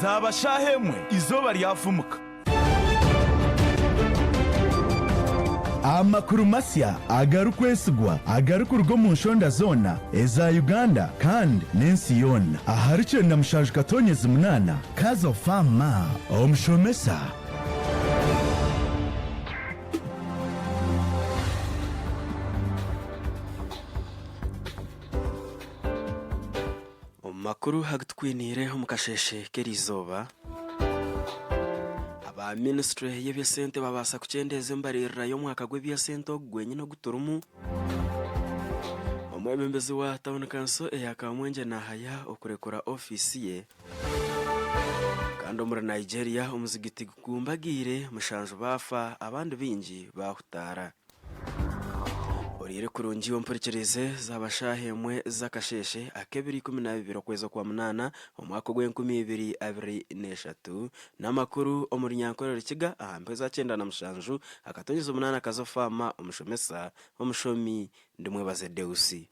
Zaaba shaaha emwe, eizooba ryafumuka. Amakuru masya agarikwesigwa agarikuruga omu nshonda zoona eza Uganda kandi n'ensi yoona ahari 97.8 Kazo Farm Omushomesa. Omu makuru agu tukwiniire omu kasheeshe k'eriizooba, aba minisitule y'eby'esente babaasa kukyendeeza embaririra y'omwaka gw'eby'esente ogu gwenyine ogu turimu. Omwebembezi wa tauni kanso eya Kamwengye naahaya okurekura ofiisi ye. Kandi omuri Nigeria omuzigiti gugumbagiire, mushanju baafa abandi baingi baahutaara. Oriire kurungi ompurikirize zaaba shaaha emwe z'akasheeshe ak'ebiro 12 okwezi okwa munaana omwaka ogw'enkumi ibiri abiri n'eshatu. N'amakuru omu Runyankore Rukiga aha mpeho eza 97 akatonyeza omunaana Kazo Farmer omushomesa, omushomi Ndimwebaze Deusi.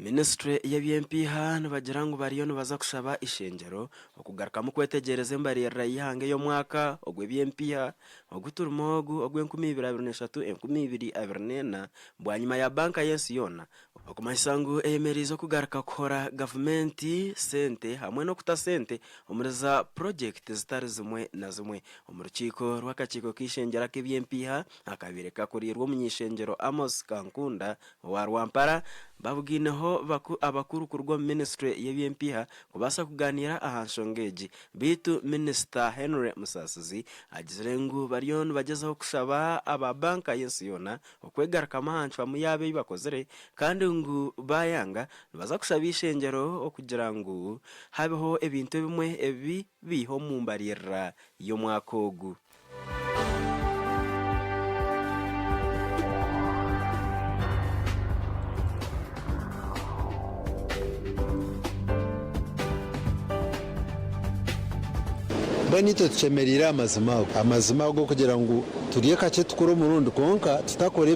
Minisiture y'eby'empiiha nibagira ngu bariyo nibaza kushaba eishengyero okugarukamu kwetegyereza embaririra y'eihanga ey'omwaka ogw'eby'empiiha ogu turimu ogu ogw'enkumi ibiri abiri n'eshatu enkumi ibiri abiri n'ena bwanyima ya Banka y'ensi yoona Okumanyisa ngu eyemereize okugaruka kuhora gavumenti sente hamwe n'okuta sente omuri za purogyekiti zitari zimwe na zimwe. Omu rukiiko rw'akakiiko k'eishengyero ak'eby'empiiha akabaire kakuriirwe omuny'eishengyero Amos Kankunda owa Rwampara babugaineho abakuru kuruga omu minisiture y'eby'empiiha kubaasa kuganiira aha nshonga egi beitu minisita Henry Musasizi agizire ngu bariyo nibagyezaho kushaba aba banka y'ensi yoona okwegarukamu aha ncwamu yaabo ei bakozire kandi ngu baayanga nibaza kushaba eishengyero okugira ngu habeho ebintu ebimwe ebi baiha omu mbaririra y'omwaka ogu. Mbwenu itwe tushemereire amazima ago, amazima ag'okugira ngu Turye kakye tukore omurundi kwonka tutakora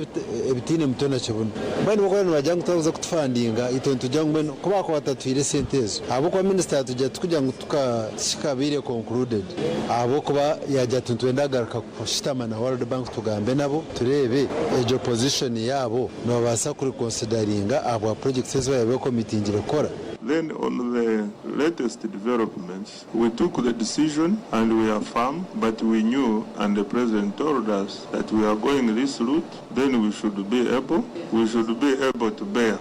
ebitaine mutwe na kibunu. Mbwenu bo ku nibagira ngu twakuza kutufandinga itwe nitugira ngu mbwenu ku baakuba batatuhaire esente ezo ahabw'okuba minisita yatugira ati kugira ngu tikikabaire concluded ahabw'okuba yaagira ati nitwenda kugaruka kushutama na World Bank tugambe nabo tureebe egyo position yaabo nibabaasa kureconsideringa ahabwa projects ezi baabaire bekomitingire kukora. Then on the latest developments, We took the decision and we are firm but we knew and the president told us that we are going this route then we should be able, we should be able to bear.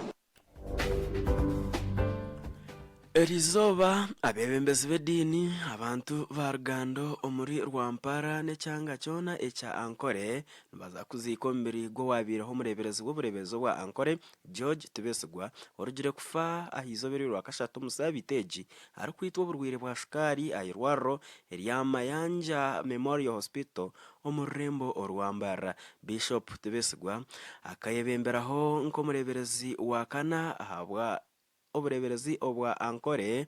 Erizooba abeebembezi b'ediini, abantu ba Rugando omuri Rwampara n'ekyanga kyona ekya Ankole nibaza kuziika omubiri gw'owaabaireho omureeberezi w'obureeberezi obwa Ankole, George Tibesigwa orugire kufa aha izooba ery'orwakashatu omu saabiiti egi arikwitwa oburwaire bwa shukaari aha irwariro erya Mayanja Memorial Hospital omu rurembo orwa Mbarara. Bishop Tibesigwa akayebemberaho nk'omureeberezi wa kana ahabwa obureeberezi obwa Ankole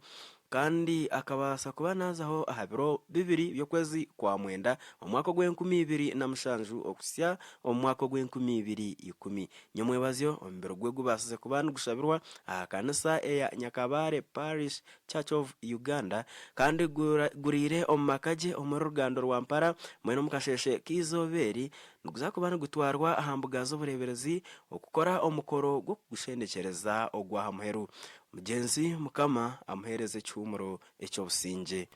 kandi akabaasa kuba naazaho aha biro bibiri by'okwezi kwa mwenda omwaka ogw'enkumi ibiri na mushanju okuhitsya omu mwaka ogw'enkumi ibiri ikumi. Nyomwebazyo omubiri gwe gubaasize kuba nigushabirwa aha kanisa eya Nyakabare Parish Church of Uganda kandi guriire omu maka gye omuri Rugando Rwampara mbwenu omu kasheeshe k'eizooba eri niguza kuba nigutwarwa aha mbuga z'obureeberezi okukora omukoro gw'okugushendekyereza ogw'aha muheru. Mugyenzi Mukama amuheereze ekihuumuro eky'obusingye.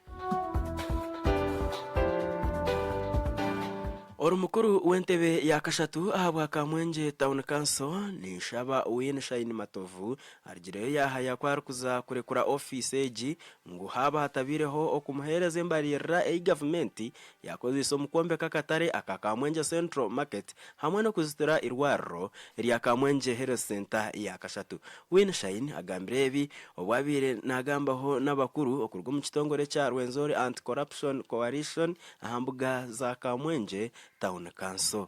Ori mukuru w'entebe ya kashatu ahabwa Kamwengye Town Council, Ninshaba Winshine Matovu arugireyo yaahaya ku arikuza kurekura ofiisi egi ngu haaba hatabaireho okumuheereza embariirira ei gavumenti yaakozeise omu kwombeka akatare aka Kamwengye Central Market hamwe n'okuzitira eirwariro erya Kamwengye Health Centre ya kashatu. Winshine agambire ebi obu abaire naagambaho n'abakuru okuruga omu kitongore ekya Rwenzori Anti Corruption Coalition aha mbuga za Kamwengye Town Council.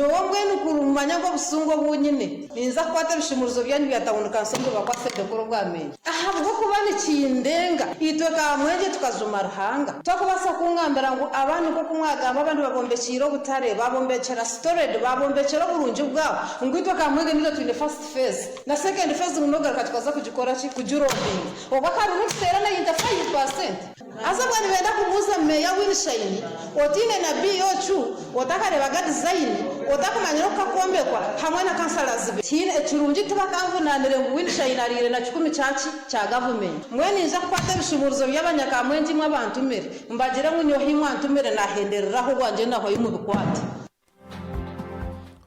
Nyowe mbwenu ku manya ngu obusungu obu nyine, ninza kukwata ebishumuruzo byanyu bya tawuni kanso mbibakwase mbikore obwa meeya. Ahabw'okuba nikindenga, itwe Kamwengye tukajuma Ruhanga. Tokubaasa kungambira ngu abandi nk'oku mwagamba abandi babombekiire obutare, babombekyera storage, babombekyera oburungi bwabo, ngu itwe Kamwengye nitwe twine first phase na second phase ngu nogaruka tukaza kugikora ki? Kugirobinga. Obwo akaruru nituteera 95%. Haza obwo nibenda kubuuza Meeya Winshine, otaine na BOQ, otakareebaga design, otakumanyire oku kakwombekwa hamwe na councillors be. Tihaine ekirungi tibakanvunaanire ngu Winshine ariire na kikumi kya ki? Kya gavumenti. Mbwenu ninza kukwata ebishubuurizo by'abanyakamwengye imwe abantumire, mbagire ngu nyowe ahi mwantumire naahendereraho obwangye nahwayo mubikwate.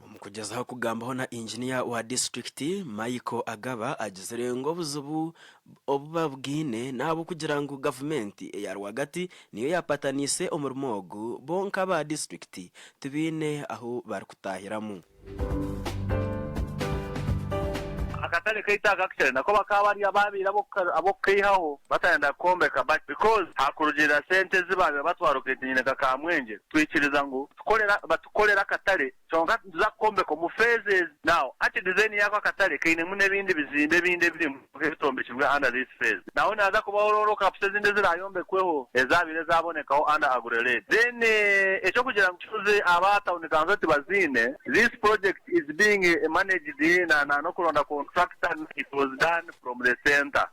Omu kugyezaho kugambaho na Inginiya wa disiturikiti, Michael Agaba agizire ngu obuzibu obu babwine n'ahabw'okugira ngu gavumenti eya rwagati niyo yaapataniise omurimo ogu bo nk'aba disiturikiti tibaine ahu barikutaahiramu. Akatare kaitu aka actually nako bakaba bari ababaire ab'okukaihaho batayenda kukombeka but because hakurugiirira sente ezi baabaire batwallocatingire nka Kamwengye twikiriza ngu batukorere akatare kyonka nituza kukombeka omu phases. Now hati design yaako akatare kainemu n'ebindi bizimbe ebindi ebirimu ebitombekirwe under this phase. Naho nihaza kubaho roll caps ezindi ezirayombekweho ezabaire zabonekaho under Agro-led. Then ekyokugira ngu tuze aba town council tibaziine, this project is being managed na n'okuronda contractor it was done from the centre.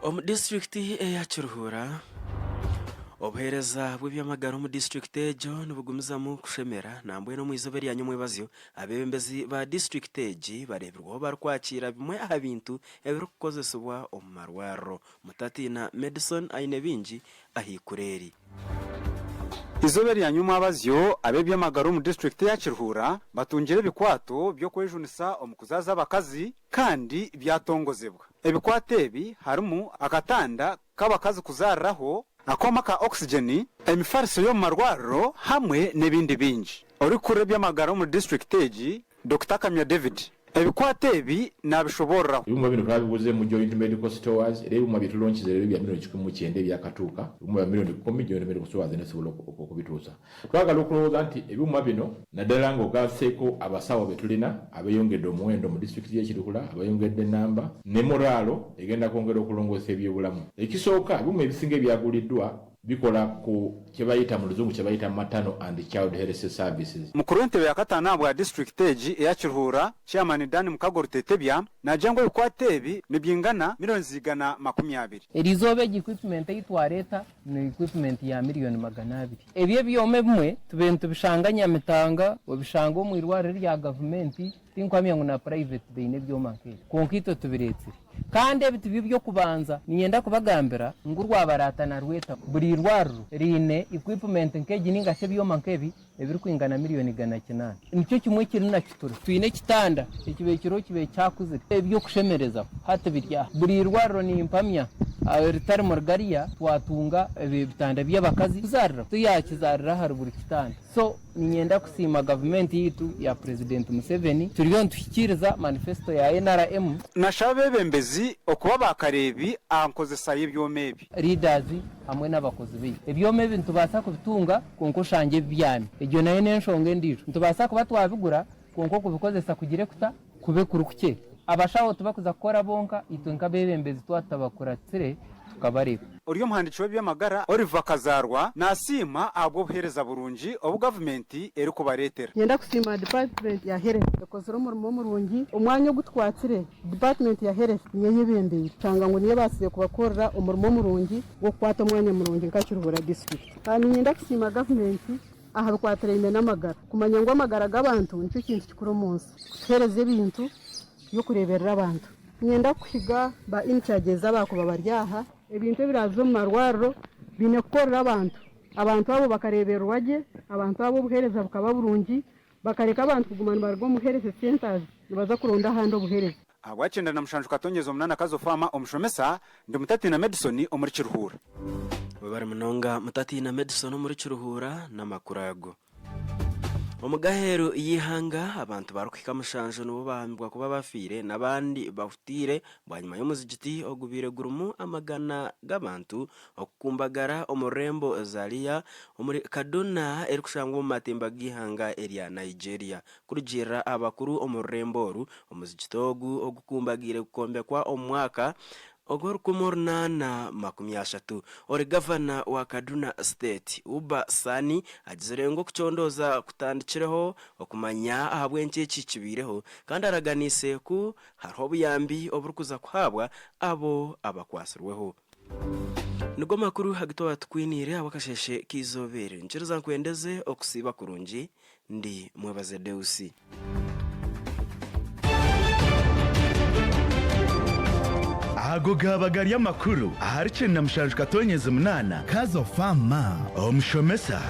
Omu disiturikiti eya Kiruhura, obuheereza bw'eby'amagara omu disiturikiti egyo nibugumizamu kushemera nambwenu omu izooba erya nyomwebazyo abeebembezi ba disiturikiti egi bareebirweho barikwakiira bimwe aha bintu ebirikukozesibwa omu marwariro. Mutatiina Medson aine bingi ahaikuru eri. Eizooba erya nyomwabazyo, ab'eby'amagara omu disiturikiti eya Kiruhura batungire ebikwato by'okwejunisa omu kuzaaza abakazi kandi byatongozibwa. Ebikwato ebi harimu akatanda k'abakazi kuzaariraho, akooma ka oxygen, emifariso y'omu marwariro hamwe n'ebindi bingi. Orikukurira eby'amagara omuri disiturikiti egi, Dokita Kamya David, ebikwato ebi naabishoboororaho. Ebyoma binu twabiguze mu Joint Medical Stores era ebyoma byetulonkize leero bya milioni 190 ebyakatuuka, ebyoma bya milioni kumi Joint Medical Stores nesobola okubituusa. Twagala okulowooza nti ebyoma bino naddala nga ogaseeko abasawo betulina abeyongedde omuwendo mu disitulikiti y'e Kiruhura, abayongedde enamba ne moraalo egenda kwongera okulongoosa ebyobulamu. Ekisooka ebyoma ebisinga ebyaguliddwa Bikola ku kyebayita mu luzungu kyebayita maternal and child health services. Mukuru w'entebe ya kataano ahabwa disiturikiti egi eya Kiruhura, Chairman Dan Mukago Rutetebya naagira ngu ebikwato ebi nibyingana milioni ziigana 20. Eri izooba egi equipment ei twareeta ni equipment ya milioni 200. Ebi ebyoma ebimwe tubaire nitubishanga Nyamitanga, obishanga omu irwariro erya gavumenti, tinkuhamya ngu na private baine ebyoma nk'ebi. Kwonka itwe tubireetsire. Kandi ebi tibyo by'okubanza. Niinyenda kubagambira ngu Rwabarata na Rwetaba buri irwariro riine equipment nk'egi nainga shi ebyoma nk'ebi ebirikwingana milioni 800. Nikyo kimwe ekiri na Kitura. Twine ekitanda ekibaire kiriho kibaire kyakuzire. Eby'okushemerezaho hati biri aha. Buri irwariro nimpamya eritari muri gariya twatunga ebitanda by'abakazi kuzaariraho. Tiyakizaarira ahari buri kitanda. So niinyenda kusiima gavumenti yaitu ya Purezidenti Museveni, turiyo nituhikiiriza manifesito ya nrm. Nashaba abeebembezi okuba baakareebi aha nkozesa y'ebyoma ebi. Leaders hamwe n'abakozi baitu. Ebyoma ebi nitubaasa kubitunga kwonka oshangye bibyami. Egyo nayo n'enshonga endiijo. Nitubaasa kuba twabigura kwonka okubikozesa kugire kuta? Kube kuri kukye. Abashaho tibakuza kukora bonka, itwe nk'abeebembezi twaba tutabakuratsire tukabareka. Ori omuhandiiki w'eby'amagara Oliver Kazarwa nasiima ahabw'obuheereza burungi obu gavumenti erikubareetera. Niinyenda kusiima dipaatimenti ya health ekozire omurimo murungi. Omwanya ogu tukwatsire, dipaatimenti ya health niyo eyebembeire kushanga ngu niyo ebaasize kubakorera omurimo murungi gw'okukwata omwanya murungi nka Kiruhura disiturikiti. Kandi niinyenda kusiima gavumenti Aha bikwatiraine n'amagara, kumanya ngu amagara g'abantu nikyo kintu kikuru omu nsi, kutuheereza ebintu by'okureeberera abantu. Niinyenda kuhiga ba in-charges abaakuba bari aha, ebintu ebiraaze omu marwariro biine kukorera abantu, abantu abo bakareebererwa gye, abantu abo obuheereza bukaba burungi, bakareka abantu kuguma nibaruga omu health centres nibaza kuronda ahandi obuheereza. Ahabwa 97.8 Kazo Farmer omushomesa, ndi Mutatiina Medson omuri Kiruhura. Webare munonga Mutatiina Medson omuri Kiruhura n'amakuru ago. Omu g'aheeru y'eihanga, abantu barikuhika mushanju nibo bahamibwa kuba bafiire n'abandi bahutiire bwanyima y'omuzigiti ogubaire gurimu amagana g'abantu okukumbagara omu rurembo Zaria omuri Kaduna erikushangwa omu matemba g'eihanga erya Nigeria. Kurugiirira aha bakuru omu rurembo oru, omuzigiti ogu ogukumbagaire gukombekwa omu mwaka ogw'orukumi orunaana makumi ashatu. Ori gavana wa Kaduna State, Uba Sani agizire ngu okucondooza kutandikireho okumanya ahabw'enki eki kibaireho kandi araganiise ku hariho obuyambi oburikuza kuhaabwa abo abakwatsirweho. Nigo makuru agu twaba tukwiniire ahabw'akasheeshe k'eizooba eri. Nkiriza nkwendeze okusiiba kurungi, ndi Mwebaze Deusi. Ago gaaba gari amakuru ahari 97.8 Kazo Fama, omushomesa.